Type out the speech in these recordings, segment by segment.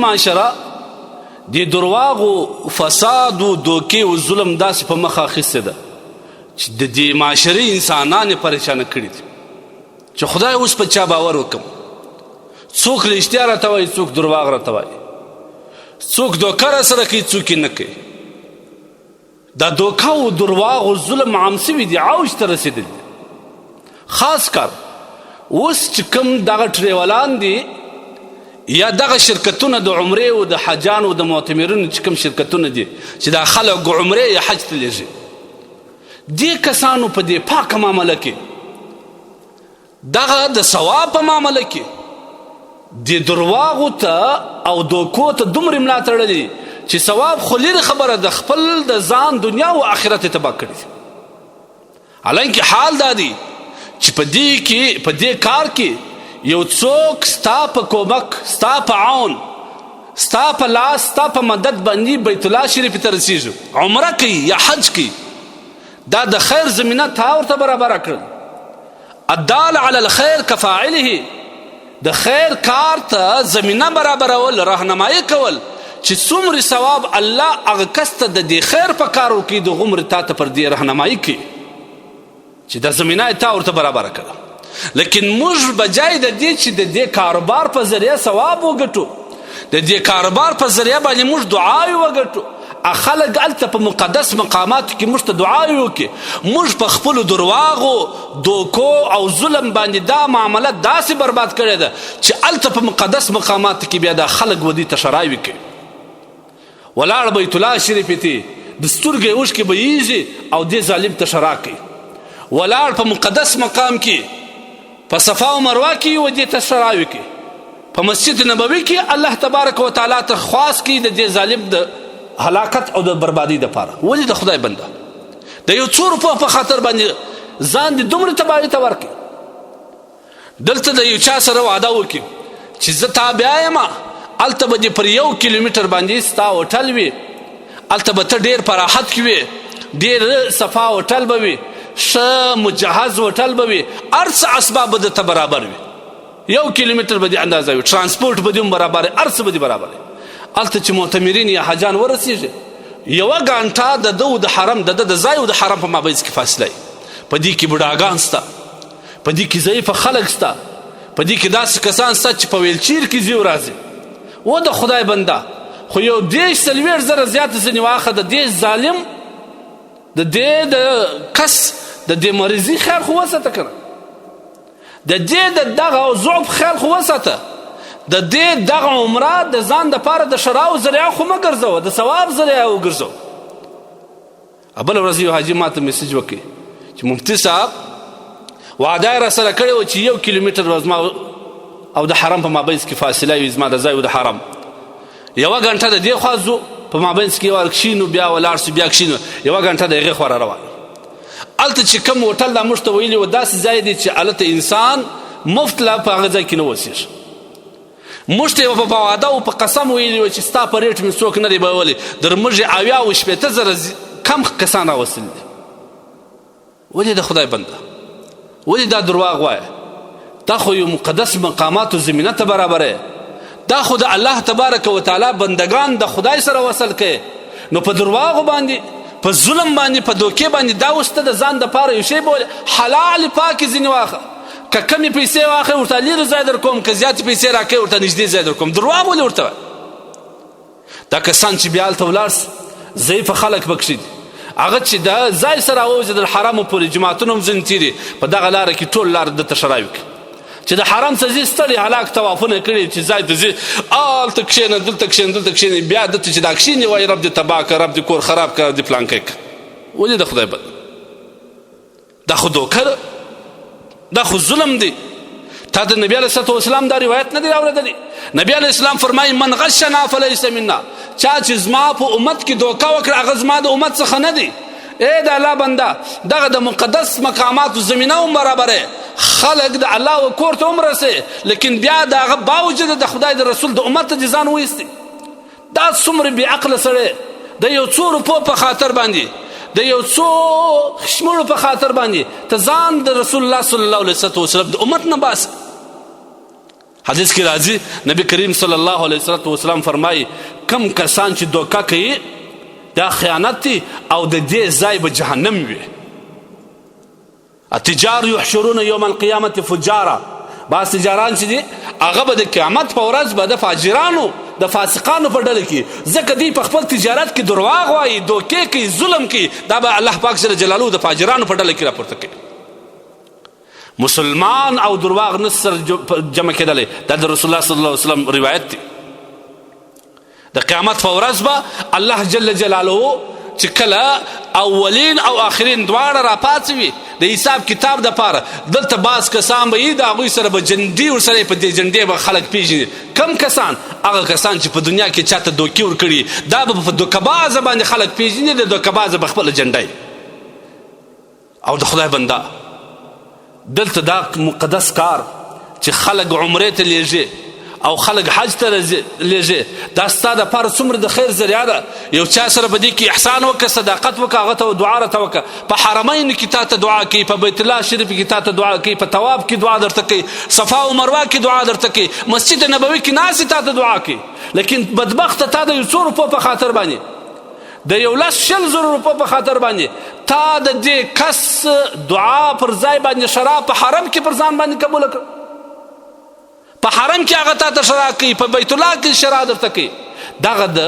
معاشره د درواغو، فساد او دوکې او ظلم داسې په مخه اخیستې ده چې د دې معاشرې انسانان یې پریشانه کړي دي چې خدای اوس په چا باور وکم. څوک رښتیا راته وایي، څوک درواغ راته وایي، څوک دوکه را سره کوي، څوک یې نه کوي. دا دوکه او درواغ او ظلم عام سوي دي، اوج ته رسېدلي دي. خاص کار اوس چې کوم دغه ټریولان دي یا دغه شرکتونه د عمرې او د حجانو او د معتمرینو چې کوم شرکتونه دي چې دا خلک عمرې یا حج ته لېږي، دې کسانو په دې پاکه معامله کې، دغه د ثواب په معامله کې، د درواغو ته او دوکو ته دومره ملا تړلې چې ثواب خو لرې خبره د خپل د ځان دنیا او آخرت یې تباه کړي. حالانکه حال دا دی چې په دې کې، په دې کار کې یو څوک ستا په کومک، ستا په عون، ستا په لاس، ستا په مدد باندې بیت الله شریف ته رسیږي، عمره کوي یا حج کوي، دا د خیر زمینه تا ورته برابره کړل. الدال علی الخير کفاعله، د خیر کار ته زمینه برابرول، راهنمایي کول چې څومره ثواب الله هغه کس ته د دې خیر په کار ورکوي، دغومره تا ته پر دې راهنمایي کوي چې دا زمینه یې تا ورته برابره کړه. لیکن موږ بجای د دې چې د دې کاروبار په ذریعه ثواب وګټو، د دې کاروبار په ذریعه باندې موږ دعاوې وګټو، خلک هلته په مقدس مقاماتو کې موږ ته دعاوې وکړي، موږ په خپلو درواغو، دوکو او ظلم باندې دا معامله داسې برباد کړې ده چې هلته په مقدس مقاماتو کې بیا دا خلک ودی ته ښراوې کوي. ولاړ بیت الله شریف ته د سترګې اوښکې بهیږي او دې ظالم ته ښرا کوي. ولاړ په مقدس مقام کې په صفا او مروه کې و دې ته ښراوې کوي. په مسجد نبوي کې الله تبارک وتعالی ته خواست کوي د دې ظالم د هلاکت او د بربادي دپاره. ولې د خدای بنده د یو څو روپو په خاطر باندې ځان دې دومره تباهي ته ورکړي؟ دلته د یو چا سره وعده وکړي چې زه تا بیایم، هلته به دې پر یو کیلومتر باندې ستا هوټل وي، هلته به ته ډېر په راحت کې وې، ډېر صفا هوټل به وي، ښه مجهز هوټل به وي، هر څه اسباب به درته برابر وي، یو کیلومتر به دې اندازه وي، ترانسپورت به دې هم برابر وي، هر څه به دې برابر وي. هلته چې معتمرین یا حاجان ورسېږي، یوه ګانټه د ده د حرم، د ده د ځای او د حرم په مابینځ کې فاصله وي. په دې کې بوډاګان سته، په دې کې ضعیف خلک سته، په دې کې داسې کسان سته چې په ویلچیر کې ځي او راځي. و د خدای بنده خو یو 40-40 زره زیات ځینې واخه، د دې ظالم، د دې د کس د دې مریضي خیال خو وساته کنه، د دې د دغه ضعف خیال خو وساته، د دې دغه عمره د ځان د پاره د شراو ذریعه خو مه ګرځوه، د ثواب ذریعه وګرځوه. بله ورځ یو حاجي ماته میسج وکړي چې مفتي صاحب وعده یې راسره کړې وه چې یو کیلومتر به زما او د حرم په مابینځ کې فاصله وي، زما د ځای او د حرم یوه ګنټه د دې خوا ځو، په مابینځ کې یوه کښینو، بیا ولاړ سو، بیا کښینو، یوه ګنټه د هغې خوا را روان. هلته چې کوم هوټل دا موږ ته ویلي و، داسې ځای دی چې هلته انسان مفت لا په هغه ځای کې نه اوسېږي. موږ ته یې په وعده او په قسم ویلي و چې ستا په ریټ مې څوک نه دی بیولی، در موږ یې 70 او 60 زره کم کسان راوستلي دي. ولې د خدای بنده، ولې دا درواغ وایه؟ دا خو یو مقدس مقاماتو زمینه ته برابره، دا خو د الله تبارک وتعالی بندگان د خدای سره وصل کړي، نو په درواغو باندې، په ظلم باندې، په دوکې باندې دا اوس ته د ځان دپاره یو شی بولې. حلال پاکې ځینې واخه، که کمې پیسې واخلې ورته لیرې ځای در کوم، که زیاتې پیسې راکوې ورته نږدې ځای در کوم. درواغ ولې ورته وایې؟ دا کسان چې بیا هلته ولاړ سي، ضعیفه خلک پکښې دي، هغه چې د ځای سره راووځي، د حرمو پورې جوماتونه هم ځینې تېري په دغه لاره کې، ټول لار ده ته ښراوي کوي چې د حرم څخه ځي، ستړي هلاک طوافونه کړي، چې ځای ته ځي، هلته کښېنه، دلته کښېنه، دلته کښېنه، بیا دلته چې دا کښېني وایي رب دې تباه کړه، رب دې کور خراب کړه، رب دې پلانکی کړه. ولې د خدای بد؟ دا خو دوکه ده، دا خو ظلم دی. تا د نبی علیه الصلاة والسلام دا روایت نه دی اورېدلی؟ نبی علیه السلام فرمایي من غشنا فلیس منا، چا چې زما په امت کې دوکه وکړه هغه زما د امت څخه نه دی. ای د الله بنده، دغه د مقدس مقاماتو زمینه هم برابره، خلک د الله و کور ته هم رسي، لیکن بیا د هغه باوجود د خدای د رسول د امت ته ځان وایستي. دا څومره بې عقله سړی د یو څو روپو په خاطر باندې، د یو څو شمړو په خاطر باندې ته ځان د رسول الله صلی الله علیه وسلم د امت نه باسه. حدیث کې راځي، نبی کریم صلی الله علیه وسلم فرمایي، کم کسان چې دوکه کوي دا خیانت دی او د دې ځای به جهنم وي. التجار يحشرون يوم القيامه فجارا، بعض تجاران چې دي هغه به د قیامت په ورځ به د فاجرانو د فاسقانو په ډله کې، ځکه دوی په خپل تجارت کې درواغ وایي، دوکې کوي، ظلم کوي، دا به الله پاک جل جلاله د فاجرانو په ډله کې راپورته کوي. مسلمان او درواغ نه سره جمع کېدلی، دا د رسول الله صلی الله علیه وسلم روایت دی. د قیامت په ورځ به الله جل جلاله چې کله اولین او آخرین دواړه راپاڅوي د حساب کتاب د پاره، دلته بعض کسان به یې د هغوی سره به جنډې ورسره، په دې جنډې به خلک پېژني. کم کسان؟ هغه کسان چې په دنیا کې چاته دوکې ورکړي، دا به په دوکهبازه باندې خلک پېژني، د دوکهبازه به خپله جنډه. او د خدای بنده، دلته دا مقدس کار چې خلک عمرې ته لیږي او خلک حج ته لیږي، دا ستا دپاره څومره د خیر ذریعه ده. یو چا سره په دې کې احسان وکړه، صداقت وکړه، هغه ته دعا راته وکړه. په حرمینو کې تا ته دعا کوي، په بیت الله شریف کې تا ته دعا کوي، په طواف کې دعا درته کوي، صفا او مروه کې دعا درته کوي، مسجد نبوي کې ناست تا ته دعا کوي. لیکن بدبخته تا د یو څو روپو په خاطر باندې، د یو لس شل زرو روپو په خاطر باندې تا د دې کس دعا پر ځای باندې شراب په حرم کې پر ځان باندې قبول کړ. په حرم کې هغه تا ته شرا کوي، په بیت الله کې شرا درته کوي. دغه د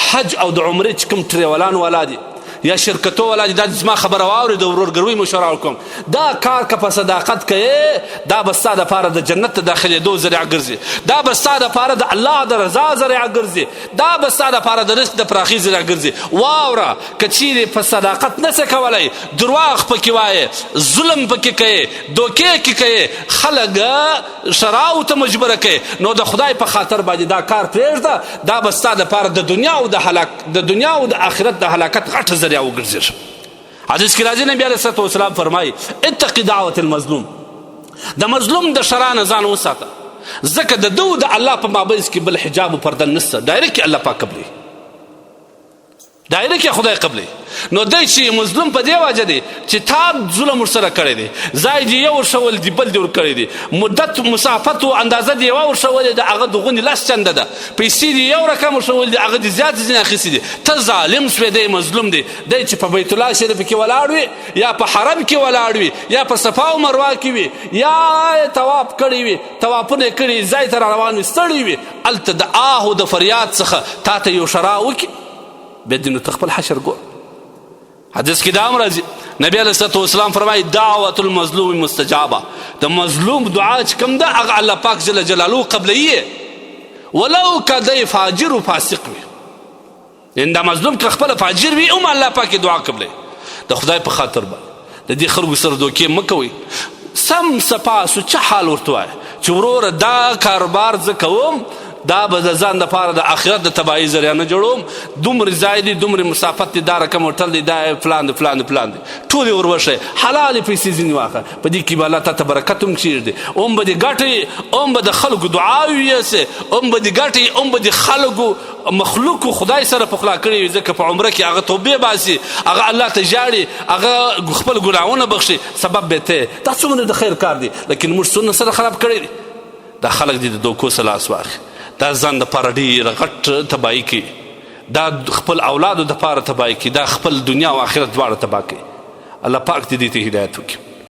حج او د عمرې چې کوم ټریولان والا دي یا شرکتو والا دي، دا زما خبره واوري، د ورورګروي مشوره ورکوم، دا کار که په صداقت کوې، دا به ستا دپاره د جنت ته داخلېدو ذریعه ګرځي، دا به ستا دپاره د الله د رضا ذریعه ګرځي، دا به ستا دپاره د رزق د پراخي ذریعه ګرځي. واوره، که چیرې په صداقت نه څه کولی، درواغ پکې وایې، ظلم پکې کوې، دوکې کې کوې، خلک شراو ته مجبوره کوې، نو د خدای په خاطر باندې دا کار پرېږده. دا به ستا دپاره د دنیا او د هلاک د دنیا او د آخرت د هلاکت غټه ذریعه وګرځي. حدیث کې راځي، نبی علیه الصلاة والسلام فرمایي، اتقي دعوة المظلوم، د مظلوم د شرا نه ځان وساته، ځکه د دو د الله په مابینځ کې بل حجاب او پرده نشته، ډایرکټ الله پاک قبلوي، ډایرکټ خدای قبلوي. نو دی چې مظلوم په دې وجه دی چې تا ظلم ورسره کړی دی، ځای دی یو ورښول دی، بل دی ورکړی دی، مدت مسافت او اندازه دی یوه ورښولې ده، هغه د غونې 10 چنده ده، پیسې دی یو رقم ورښول دي، هغه دې زیاتې ځینې اخیستې دي، ته ظالم شوې، دی مظلوم دی. دی چې په بیت الله شریف کې ولاړ وي، یا په حرم کې ولاړ وي، یا په صفا او مروه کې وي، یا طواف کړی وي، طوافونه کړي، ځای ته روان وي، ستړی وي، هلته د آه او د فریاد څخه تا ته یو شرا وکړي، بیا دې نو ته خپل حشر ګور. حدیث کې دا هم راځي، نبی علیه الصلاة والسلام فرمایي، دعوة المظلوم مستجابه، د مظلوم دعا چې کوم ده هغه الله پاک جل جلاله قبلوي، ولو که دی فاجر او فاسق وي. ان دا مظلوم که خپله فاجر وي هم الله پاک دعا قبلوي. د خدای په خاطر باندې د دې خلکو سره دوکې مه کوئ. سم صفا سوچه حال ورته وایه چې وروره دا کاروبار زه کوم، دا به د ځان دپاره د آخرت د تباهي ذریعه نه جوړوم، دومره ځای دی، دومره مسافت دی، دا رقم هوټل دی، دا فلان دی، فلان دی، فلان دی، ټولې ور وښیه، حلالې پیسې ځینې واخله، په دې کې به الله تا ته برکت هم کښېږدي، هم به دې ګټې، هم به د خلکو دعاوې ویسې، هم به دې ګټې، هم به دې خلکو مخلوق خدای سره پخلا کړی وي، ځکه په عمره کې هغه توبې باسي، هغه الله ته ژاړي، هغه خپل ګناهونه بخښي، سبب به ته. دا څومره د خیر کار دی، لیکن موږ څونه سره خراب کړی دی. دا خلک دې د دوکو څخه لاس واخلي، دا ځان دپاره ډېره غټ تباهي کوي، دا خپل اولادو دپاره تباهي کوي، دا خپل دنیا او آخرت دواړه تباه کوي. الله پاک دې دې ته هدایت وکړي.